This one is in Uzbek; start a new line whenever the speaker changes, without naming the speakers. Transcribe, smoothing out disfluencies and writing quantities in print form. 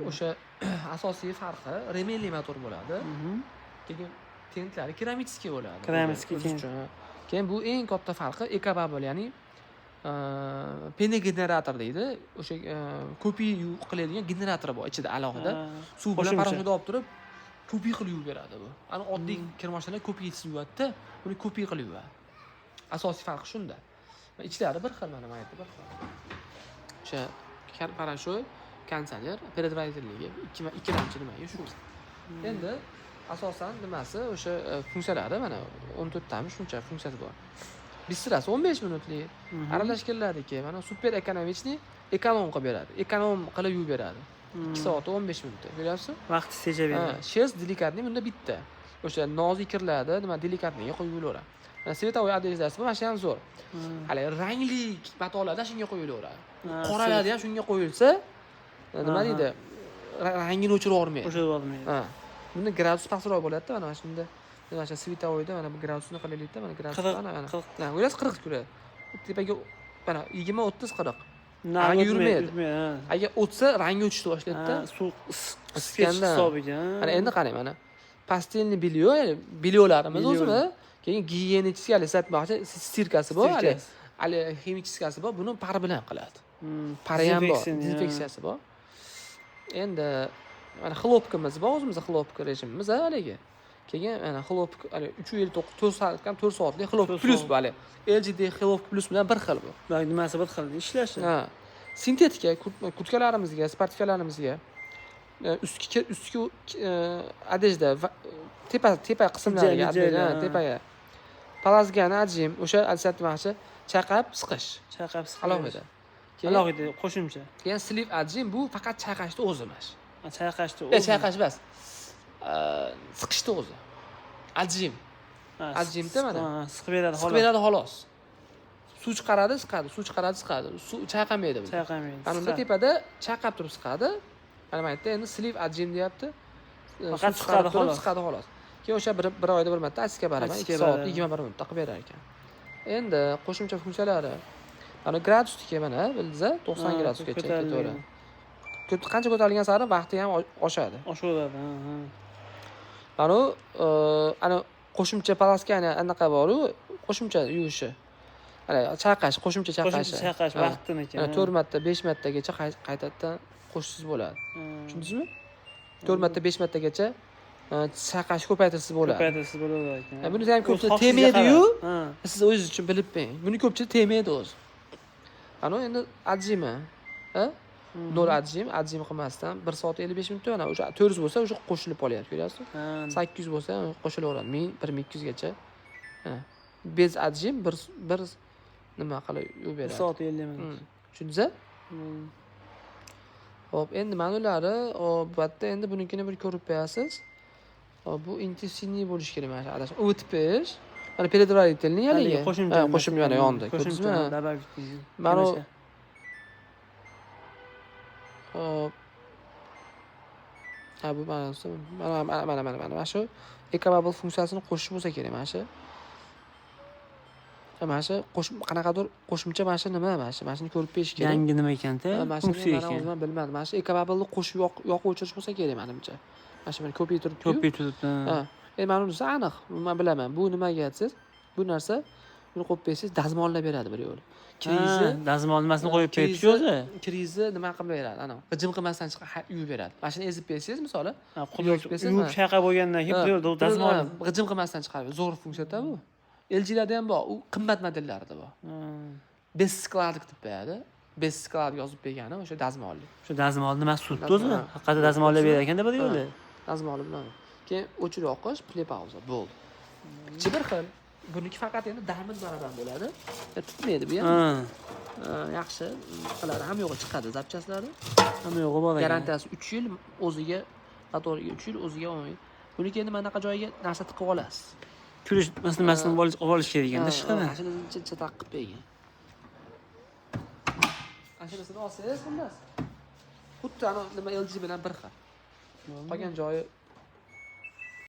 O'sha asosiy farqi, ремень li motor bo'ladi. Keyin tentlari керамический bo'ladi.
Керамический
O'zi
tent.
uchun. Keyin bu eng katta farqi EcoBubble, ya'ni пеногенератор deydi. O'sha ko'pik qiladigan generatori bor ichida alohida. Suv bilan
Qo'shimcha.
Порошок da olib turib, ko'pik qilib yuvib beradi bu. Ani oddiy kir mashinalar ko'piksiz yuvadi-da, buni ko'pik qilib yuvadi. Asosiy farqi shunda. Ichlari bir xil, mana yerda bir xil. O'sha порошок, konditsioner, предварительлigi ikkilamchi nimaga shu. Endi asosan nimasi, o'sha funksiyalari mana 14 tami, shuncha funksiyasi bor. Быстрый si 15 minutlik, aralash kirlarniki, mana супер экономичный, эконом qilib beradi. Эконом qilib yuvib beradi. 2 soat 15 minutda. Ko'ryapsizmi?
Vaqt tejab
Ha,
beradi.
Шерсть деликатный bunda bitta. O'sha nozik kirlarda nima, деликатный ga qo'yib yuboraveradi. Mana цветовой одежда si bor, mana shu ham zo'r. Hali rangli matolarda shunga qo'yilaveradi. Qoralarda ham shunga qo'yilsa, nima deydi? Rangini o'chirib yubormaydi.
O'chirib olmaydi.
Ha. Bunda gradus pastroq bo'ladi-da, mana shunda, mana shu цветовой da mana bu gradusini qilaylikda, mana gradus
40,
mana mana.
40.
Ha, ko'ryapsiz, 40 ko'radi. Tepaga mana 20, 30, 40.
Nari
Rangi
o'tmaydi,
yurmaydi.
o'tmaydi, ha.
Agar o'tsa, rangi o'chishni boshlaydi-da.
Ha, suv isib
Isitganda.
hisobiga. Ha.
Mana endi qarang, mana постельный белье, ya'ni бельё larimiz
Бельё.
o'zimi, keyin гигиенический, hali aytmoqchi, стирка si bor, hali
Стирка si.
Hali химчистка si bor, buni пар bilan qiladi. Пар i ham bor,
Dezinfeksiya, ha.
dezinfeksiyasi bor. Endi mana хлопка miz bor, o'zimizda хлопка rejimimiz, ha, haligi. Keyin mana хлопка hali 3 yil 4 soat, 4 soatlik хлопка
4
plus
soat.
Bu hali. LGD хлопка plus bilan bir xil bu.
Bak, nimasi bir xil ishlashi.
Ha. Sintetika kurtkalarimizga, спортивка larimizga, ustki одежда tepa qismlariga,
Joyli,
одежда,
joyli,
ha,
ha.
tepaga. Полоскание, отжим, o'sha aytmoqchi, chaqab siqish.
Chaqab siqish.
Alohida. Keyin,
Alohida qo'shimcha.
keyin слив отжим, bu faqat chayqashni o'zi emas.
Ha, chayqashni o'zi.
Chayqash emas. Siqishni o'zi. Отжим.
Ha,
Отжим da mana.
Ha, siqib beradi
Siqib
xolos.
beradi xolos. Suv chiqaradi, siqadi, suv chiqaradi, siqadi. Suv chayqamaydi bu.
Chayqamaydi.
Mana unda
Siqadi.
Tepada chayqab turib siqadi. Mana bu yerda endi слив отжим deyapti.
Faqat
Suv chiqarib
siqadi
turib
xolos.
Siqadi xolos. Keyin o'sha bir oyda bir marta очистка beraman,
Очистка
2 soat
beradi.
21 minutda qilib berar ekan. Endi qo'shimcha funksiyalari. Mana gradusniki mana bildingiz, 90
Ha,
gradusgacha
ko'tarilgan.
ketaveradi. Qancha ko'tarilgan sari vaqti ham oshadi.
Oshaveradi, ha.
Mana u ana qo'shimcha полоскание anaqa bor-u, qo'shimcha yuvishi. Ana chayqash, qo'shimcha chayqashi.
Qo'shimcha chayqash
Ha.
vaqtiniki.
Mana 4 marta, 5 martagacha qaytadan qo'shsiz bo'ladi. Tushundingizmi? 4 marta, 5 martagacha chayqash ko'paytirsiz bo'ladi.
Ko'paytirsiz bo'ladi ekan.
Ha, buni ham
O'z
ko'pchilik
xohishiga
tegmaydi-yu.
qarab. Ha.
Siz o'zingiz uchun bilib qo'ying. Buni ko'pchilik tegmaydi o'zi. Ana endi отжим i. Ha? Nol отжим, отжим qilmasdan 1 soat 55 minutda mana o'sha 400 bo'lsa, o'sha qo'shilib qolyapti, ko'ryapsizmi?
Ha.
800 bo'lsa qo'shilaveradi. 1000, 1200 gacha. Ha. Без отжим bir nima qilib yuvib
1
beradi.
Soat 50 minut.
Tushundingiz? Xo'p, endi mana ularni, hop, bu yerda endi bunikini bir ko'rib qo'yasiz. Hop, bu интенсивный bo'lishi kerak mana shu adashim. O'tib. Mana предварительный haligi.
Haligi qo'shimcha.
Ha, qo'shimcha mana yondi.
Qo'shimcha
Ko'rdingizmi?
Добавить.
Mana hop. Ha, bu mana mana mana mana mana mana shu EcoBubble funksiyasini qo'shish bo'lsa kerak mana shu. Ha, mana shu qanaqadir qo'shimcha mana shu nima, mana shuni ko'rib berish kerak.
Yangi nima ekanda?
Ha, mana shuni
Funksiya
mana
ekan.
O'zim ham bilmadim. Mana shu EcoBubble'ni qo'shib yoqib o'chirish bo'lsa kerak menimcha. Mana shu mana ko'payib turibdi-yu.
Ko'payib turibdi.
Ha. Endi mana bunisi aniq. Men bilaman. Bu nimaga desangiz, bu narsa, buni qo'yib bersangiz, dazmollab beradi bir yo'li. Kiringizni
Ha, dazmol nimasini qo'yib beribdi o'zi.
Kiringizni nima qilib beradi? Ana, g'ijim qilmasdan chiqib yuvib beradi. Mana shuni ezib bersangiz, misoli,
Ha, qo'l
yuvib bersangiz,
yuvib
ha.
chayqab bo'lgandan keyin
Ha,
bir yo'l dazmol.
ha, g'ijim qilmasdan chiqarib. Zo'r funksiyada bu. LG'larda ham bor. U qimmat modellarida bor. Без складок deb beradi. Без складок yozib bergani o'sha dazmolli.
Shu dazmol nimasi turibdi o'zi?
Ha.
Haqiqatda dazmollab berar ekanda bir yo'li.
Dazmoli bilan. Keyin o'chirib yoqish, play pauza bo'ldi. Ichi bir xil. Buniki faqat endi diamond baraban bo'ladi. Tutmaydi bu ham.
Ha.
Ha, yaxshi qiladi. Hamma yo'g'i chiqadi запчасть lari.
Hamma yo'g'i bor ekan.
Garantiyasi 3 yil o'ziga, motoriga 3 yil, o'ziga 10 yil. Buniki endi mana bunaqa joyiga narsa tiqib olasiz.
Kulish nimasini olib olish kerak ekanda ishqilib.
Ha, shuni chataq qilib qo'ygan. Ana shunisini olsangiz, xullas. Xuddi ana nima, LG bilan bir xil. Qolgan joyi